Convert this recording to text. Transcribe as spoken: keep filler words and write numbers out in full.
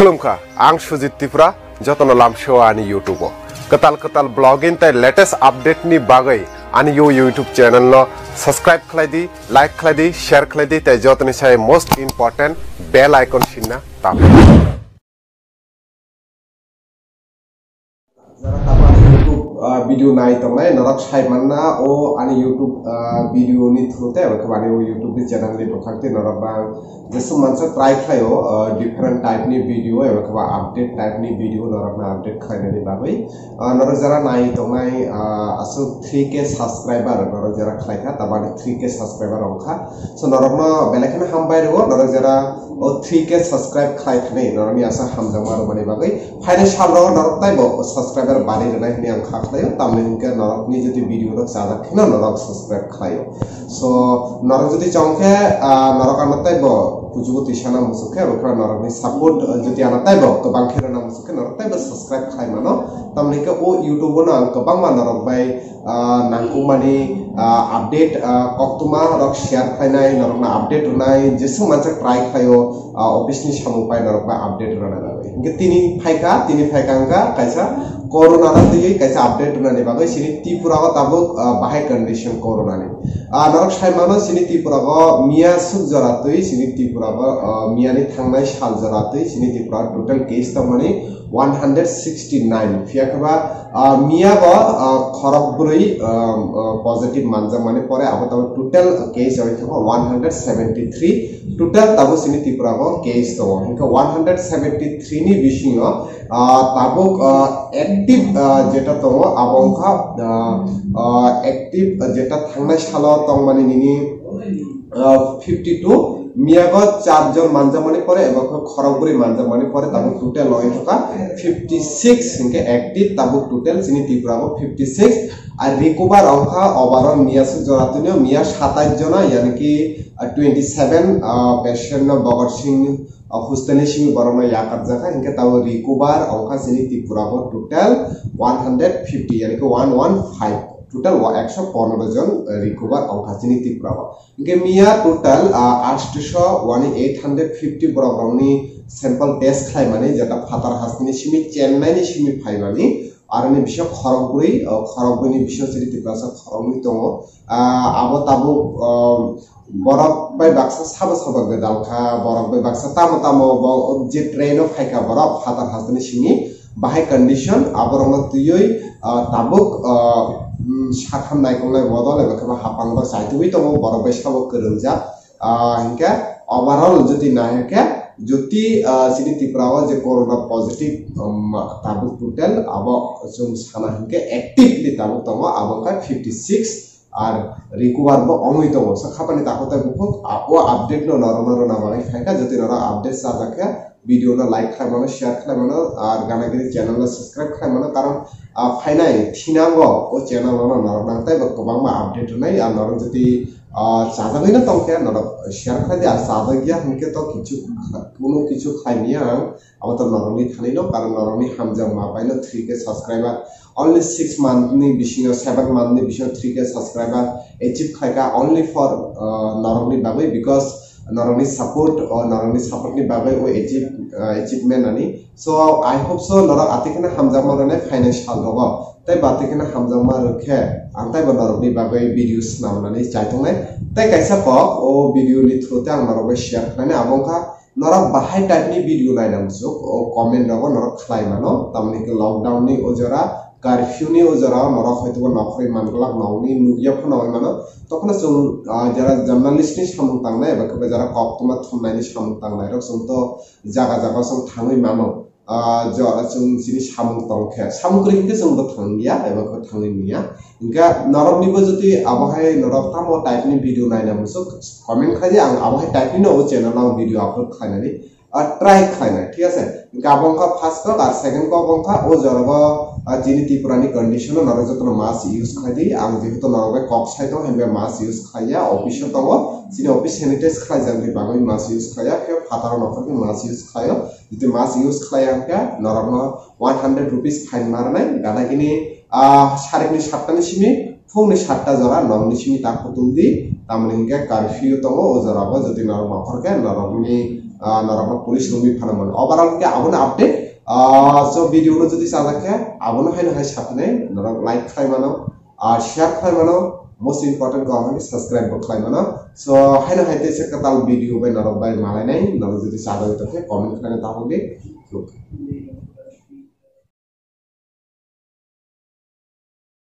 Khulumkha, ang Sujit Tripura, jotono lamsio ani YouTube o. Kwtal kwtal vlogging tei latest update ni bagwi ani yo YouTube channel no subscribe khlai di, like khlai di, share khlai di, tei jotoni sai most important bell icon sinna tamo. Jara tamo ani YouTube, ah, video nai tongnai, norok sai manna o ani YouTube, ah, video ni through tei, abo khe ani o YouTube ni channel ni bwkhak tei norok bang jesuk mansa try khlaio, ah, different type ni video, abo khe ba update type ni video norok na update khlainani bagwi. Ah, norok jara nai tongnai, ah, aswk three K subscriber norok jara khlai kha, tabani three K subscriber wng kha. So norokno belai kheno hambai rwo, norok jara o three K subscribe khlai thani norokni asa hamjakma rwmani bagwi. Phainai salrok norok taibo subscriber bari rwnai hwnwi ang kha khlaio, tamni hwnkhe norokni jodi video no chajak kheno norok subscribe khlaio. So norok jodi chong khe, ah, norok ano taibo kuchugo twisana muchuk khe, abo khe norokni support, ah, jodi ano taibo kwbang khe rwna muchuk khe norok taibo subscribe khlai mano. Tamni hwnkhe o YouTube no ang kwbangma norok bai, ah, nangkukmani, ah, update, ah, koktwma rok share khlainai, norokno update rwnai, jesuk mansa try khlaio, ah, office ni samung pai norokno update rwna bagwi. Hwnkhe tini phaikha, tini phaikha wngkha kaisa corona no twiwi kaisa update rwnani bagwi chini Tripura o tabuk, ah, bahai condition corona ni. Ah, norok sai mano chini Tripura o miya suk jora twi chini Tripura o, ah, miya ni thangnai sal jora twi chini Tripura o total case tongmani one hundred sixty nine. Phiya khe ba, ah, miya bo, ah, khorok bwrwi, ah, ah, positive manjakmani pore abo tamo total case wngkha one hundred seventy three. Total tabuk chini Tripura o case tongo. Hwnkhe one hundred seventy three ni bisingo, ah, tabuk, ah, active, ah, jeta tongo abo wngkha, ah, ah, active, ah, jeta thangnai salo tongmani nini, ah, fifty two, miyago char jon manjakmani pore eba khe khorok bwrwi manjakmani pore tabuk total wngkha fifty six hwnkhe active tabuk total chini Tripura o fifty six. Ar recover wngkha overall miya suk jora twino miya satais jona, yani ki, ah, twenty seven, ah, patient no Bhagat Singh, ah, hostel ni simi borok no yakarjakha, hwnkhe tabuk recover wngkha chini Tripura o total one hundred fifty, yani ki one one five, total wa ekso pondro jon, ah, recover wngkha chini Tripura o. Hingke miya total, ah, aatso wani eight hundred fifty borok rokni sample test khlaimani, jeta phatar hasteni simi Chennai ni simi phaimani, aroni bisingo khorok bwrwi, ah, khorok bwrwini bisingo chini Tiprasa khoroknwi tongo. Ah, abo tabuk, ah, borok bai baksa sabo sabo gwdal kha, borok bai baksa tamo tamo bo je train o phaikha borok phatar hasteni simi, bahai condition, aborokno twiwi, ah, tabuk, ah, mm, sakham naikolnai bodol eba khe bo hapang bo chaitugwi tongo, borok bai sabo kwrwngjak. Ah, hinkhe overall jodi nai hinkhe jodi, ah, chini Tripura o je corona positive, um, tabuk total abo chwng sana hinkhe actively tabuk tongo, abo khe fifty six. Ar recover bo ongwi tongo. Sa khapani takhuk tai bukhuk, a, o update no norok no rwna bagwi phaikha. Jodi norok update chajak khe, video no like khlai mano, share khlai mano, ar gana gini channel no subscribe khlai mano, karon, a, phainai thinango o channel no norok nang tei bo kwbangma update rwnai. Ar norok jodi, a, chajagwi no tong khe norok share khlai di, ar chajak ya hinkhe to kichu, kunu kichu khlai manya ang. Abo to norokni thani no, karon norokni hamjakma bai no three K subscriber, only six month ni bisingo, seven month ni bisingo three K subscriber achieve khlaikha, only for, uh, norokni bagwi, because norokni support, o norokni support ni bagwi o achieve, uh, achievement ani. So I hope so norok atwi kheno hamjakma rwnai phainai sal rogo, tei bo atwi kheno hamjakma rwkhe ang tei bo norokni bagwi video swnamnani chaitongnai. Tei kaisa kok o video ni through tei ang norok bai share khlainai, abo wngkha norok bahai type ni video naina muchuk, o comment rogo norok khlai mano, tamni hwnkhe lockdown ni o jora, curfew ni o jora o norok hoitobo nokhorwi manglak, nokni nukya phano oi mano. Tokhono chwng, ah, jara journalist ni samung tangnai eba khe jara koktwma thumnai ni samung tangnai rok chwng to jaga jaga chwng thangwi mano. Ah, jo-, chwng chini samung tong khe, samung kwrwi hwnkhe chwng bo thang ya, eba khe thangwi manya. Hingkhe noroknibo jodi abo hai norok tamo type ni video naina muchuk, comment khai di, ang abo hai type ni no o channel o video upload khlainani, ah, try khlainai, thik ase? Hingkhe abo wngkha first kok, ar second kok wngkha o jorao, ah, chini Tripura ni condition o norok jotono mask use khlai di, ang jehetu norok bai kok sai tongo, himba mask use khlai ya, office o tongo, chini office sanitize khlaijak ni bagwi mask use khlai ya, khe phataro nokhor khe mask use khlai o. Jodi mask use khlai ya hwnkhe norokno one hundred rupees fine ma rwnai, gana gini, ah, sarikni satta ni simi phungni satta jora nokni simi ta kutul di, tamoni hwnkhe curfew tongo o jora bo, jodi norok nokhor khe norokni, ah, norokno police romwi phano mano. Overall khe abono update. Ah, so video no jodi chajak khe abono haino hai saphinai norok like khlai mano, ah, share khlai mano, most important kok hwnkhe subscribe bo khlai mano. So haino hai teisa kwtal video bai norok bai malainai, norok jodi chajak tongkhe comment khlaina ta phangdi.